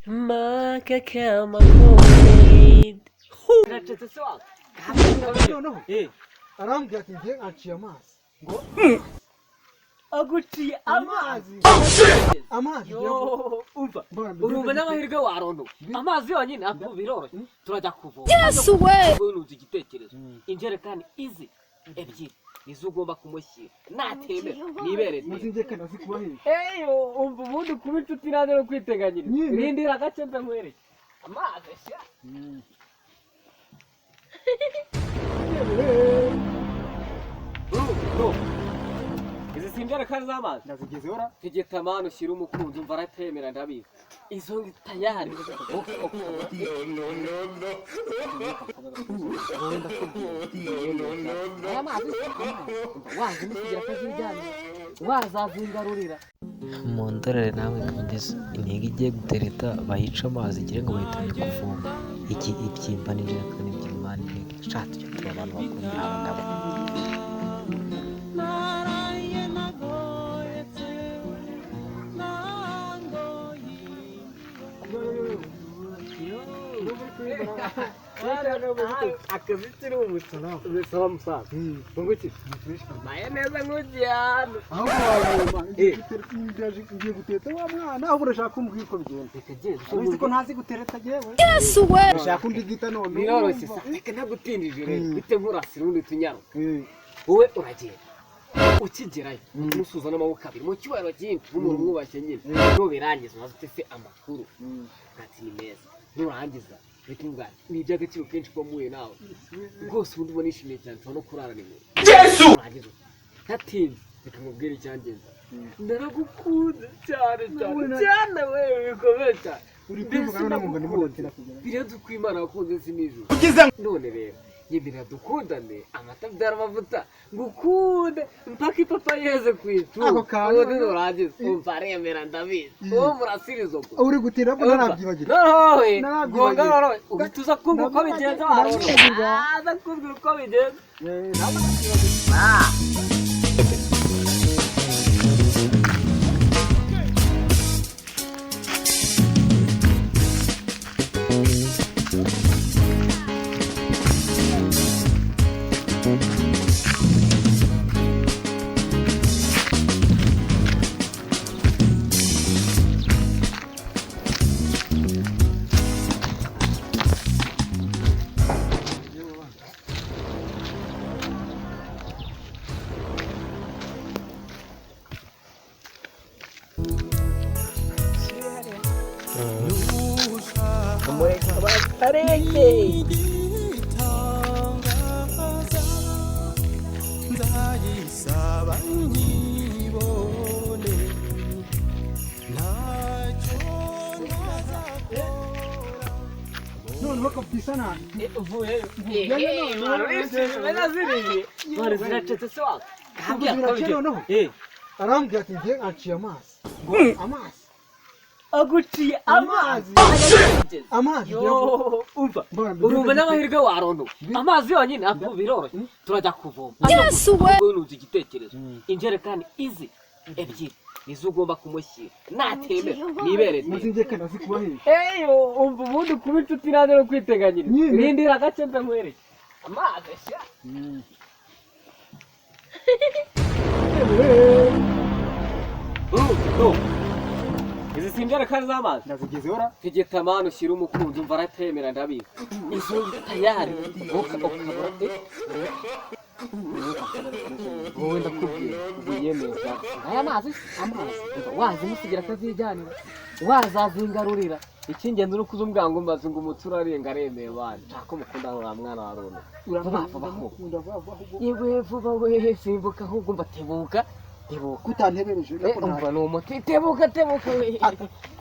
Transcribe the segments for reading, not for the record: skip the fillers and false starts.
Makakamakoid. Noneho arambwira ati ngiye aciye amazi ngo Aguciye amazi. Amazi. Yo, umva. Urumva n'amahirwe waronka. Amazi yonyine ntabwo biroroshye. Turajya kuvoma. Yesu we! Wowe igitekerezo. Injerekani izi ebyiri nizo ugomba kumushyira. Natemera nibere. Maze ngiye kandi azi kuba hehe. Eyo, umva ubundi kuba inshuti nanjye no kwiteganyiriza. Nyine. Rindira agace mbe nkwereke. Amazi sha. Izi si injerekani z'amazi. Ndazigezeho ra. Tegeta mani ushyire umukunzi umva aratemera ndabizi. Izo ngi tayari. Aya mazi wazi musigira akazijyana wazazingarurira. Mundorere namwe kabisa intego igiye gutereta bayica amazi igire ngo bayitumye kuvoma iki ibyimba n'injerekani ebyiri mani intego sha tujya tuba abantu bakunda abagabo. Akazi kiri umusa. Sawa musaza. Bunguki. Maye neza nk'ugiye ahantu. Ahubwo waboma ngiye guteta wa mwana ahubwo urashaka kumbwira uko bigenda. Reka genda. Uzi ko ntazi gutereta jewe. Yesu we! Urashaka undi gita none. Biroroshye sa. Reka ntagutindije rero. Bite nkurasira urundi tunyaruka. Eh, Wowe uragenda. Ukigerayo umusuhuza n'amaboko abiri mu cyubahiro cyinshi nk'umuntu umwubashye nyine. Nubirangiza umaze ute se amakuru? Ati ni meza. Nurangiza uhita umubwira ati, ni iby'agaciro kenshi kuba mpuye nawe. Rwose ubundi ubona nishimiye cyane nshobora no kurara nimwe. Nurangiza uti, ntatinze reka nkubwire icyangenza. Naragukunze cyane cyane cyane wewe bikomeye cyane. Uri kwivuga Mbese none ngo ndimo nagukunze. ndatira kugera. Birenze uko Imana wakunze si nijoro. None rero nyemerera dukundane amata abyara amavuta ngukunde mpaka ipapa yeze ku icumu. Ako kantu. Ubundi nurangiza umva aremera ndabizi. Wowe murasirizo gusa. Uri gutera ko narabyibagirwa. Noneho Narabyibagirwa. gonga noneho uhita uza kumva uko bigenza warora. Narabyibagirwa. Aza kumbwira uko bigenza. Eh, narabyibagirwa. Noneho kabisa nta. Uvuyeyo. Ziriye. None ziracetse se waka. Ziraciye noneho. Eh. Arambwira ati ngiye aciye amazi ngo amazi. Aguciye amazi. Amazi. Yo, umva. Urumva n'amahirwe waronka. Amazi yonyine ntabwo biroroshye. Turajya kuvoma. Yesu we! Wowe nunze igitekerezo. Injerekani izi ebyiri nizo ugomba kumushyira. Natemera nibere. Maze ngiye kandi azi kuba hehe. Eyo, umva ubundi kuba inshuti nanjye no kwiteganyiriza. Nyine. Rindira agace mbe nkwereke. Amazi sha. Izi si injerekani z'amazi. Ndazigezeho ra. Tegeta mani ushyire umukunzi umva aratemera ndabizi. Izo ngi tayari. Ukabura wowe ndakubwira ubuyemeza. Aya mazi amazi wazi musigira akazijyanira wazazingarurira. Icy'ingenzi ni uko uza umbwira ngo mbaze ngo umutsi urarenga aremeye bana. Nshaka umukunda wa mwana wa Rona. Vuba vuba ahubwo. Ndamukunda vuba vuba ahubwo. Yewe vuba we simbuka ahubwo mba tebuka tebuka. Kutantebereje Eh, umva ni umuti tebuka tebuka we.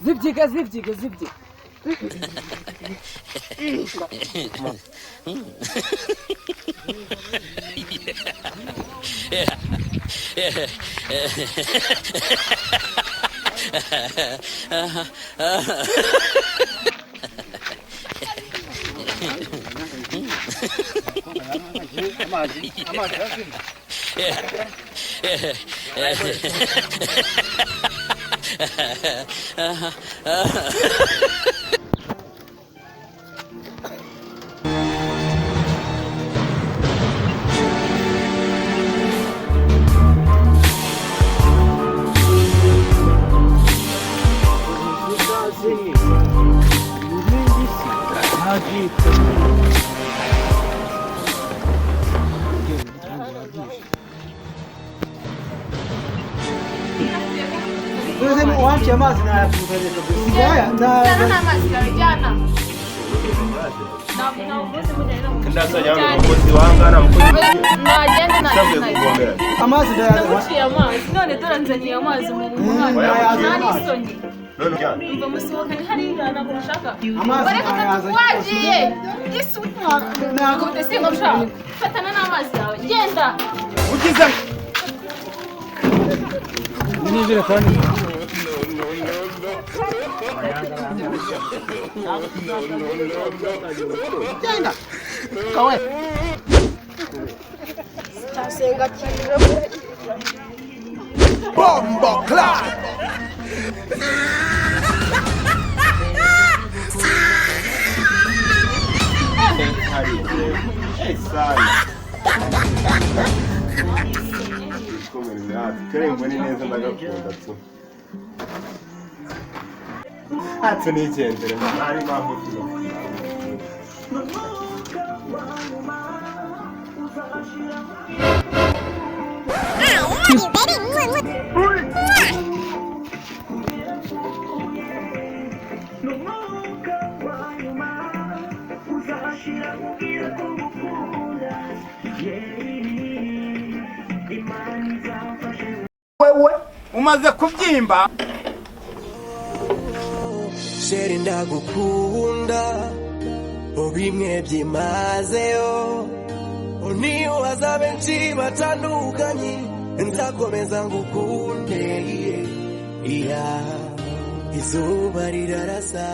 Zibyiga zibyiga zibyiga. Amazi yazimye. Wanciye amazi nayakuzanye kabisa. Yaya, Jyana n'amazi yawe, jyana. Ndasajya umukozi wangana umukozi Nagenda usanzwe nagenda. kuvomera. Amazi ndayazanye. Namuciye amazi none dore nzaniye amazi mu mwana. Ndayazanye. Nta n'isoni. None ujyana. Umva musohokane hariya ntabwo mushaka. Amazi Bareka ndayazanye. wagiye. Yesu. Ntabwo Singo mushaka. Fatana n'amazi yawe. Genda. Ugize n'ijerekani. Genda. Kawe. Cyasenga kiriro. Bombo clap. Karembo ni neza ndagakunda tu. Ati nigendere hari impamvu tu. Wewe umaze kubyimba. Chérie ndagukunda bimwe byimazeyo, niyo benshi batandukanye nzakomeza ngukunde, iya izuba rirarasa.